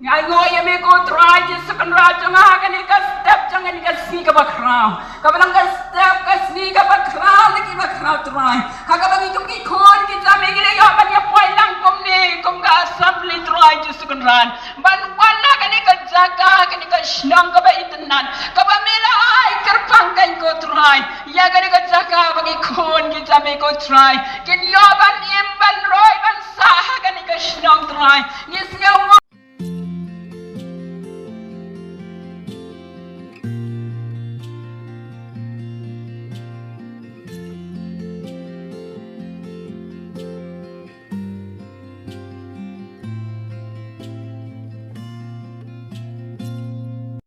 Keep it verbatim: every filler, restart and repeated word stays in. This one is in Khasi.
Nga ainguh ïa me ko Trai Jisu Kynrad jong nga ha kane ka step jong kane ka sngi kaba khraw. Kaba long ka step ka sngi kaba khraw na kiba khraw Trai. Ha kaba ngi kum ki khun ki jong me ngi la ïoh ban ïa poi lang kumne kum ka assembly Trai Jisu Kynrad. Ban wan ha kane ka jaka kane ka shnong kaba itynnad. Kaba me la ai kyrpang kan ko Trai. Ïa kane ka jaka ba ki khun ki jong me ko Trai. Kin ïoh ban im ban roi ban sah ha kane ka shnong Trai. Ngi sngew